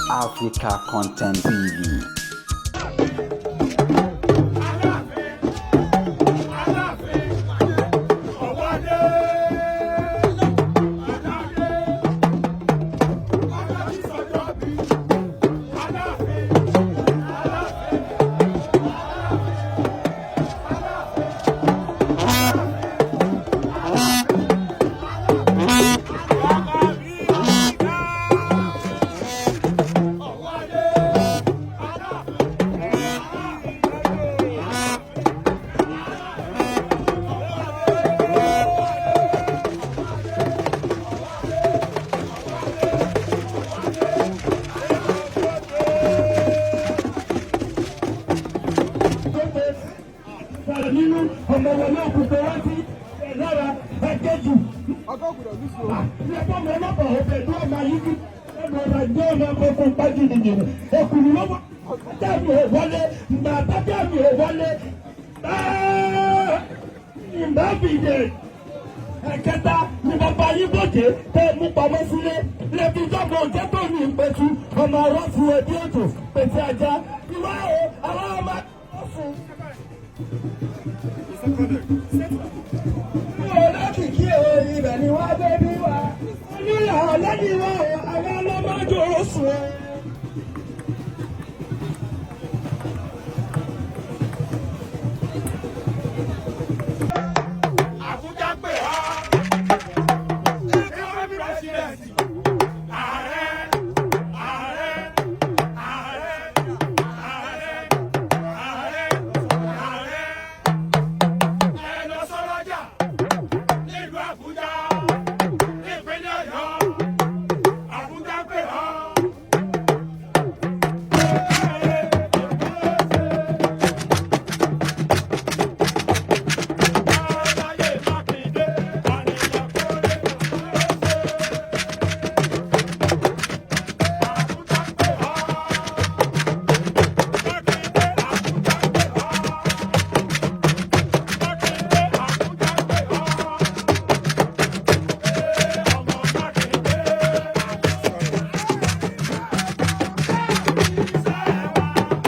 Africa Content TV. Aláàfin, Ọ̀wádé, Aládé, Alábísọ̀jọ́bí, Aláàfin, Aláàfin, Ọ̀wádé, Aláàfin. Nínú ọmọ wọn náà kò tó rántí lára ẹ̀kẹ́jù. Ẹ̀kọ́ mi ọlọ́pàá ọ̀fẹ́ tó ọmọ ayíkú. Ẹ̀mọ ọ̀rọ̀ ẹ̀gbẹ́ ọmọ ọkọ̀ pàjù nìyẹn. Ọkùnrin ló wà. Bàtà mi ò wọlé. Bàtà mi ò wọlé. Ìbá fìdè. Ẹ̀kẹta ni bàbá yín gòkè tẹ́ mú pamọ́ sílé. Lẹ́bi jọ́gbọ̀n òjẹ́ tó ní ìpẹ́tù. Ọmọ ọ̀rọ̀ fún ẹbí ètò pèsè ajá. Ìwá o, àwọn ọmọ ọ̀fun. Olókìkí o, ibẹ̀ ni wọ́n gbé bí wa. Onílà ọ̀lẹ́ni wa o, àwọn ọlọ́mọdé oṣù o.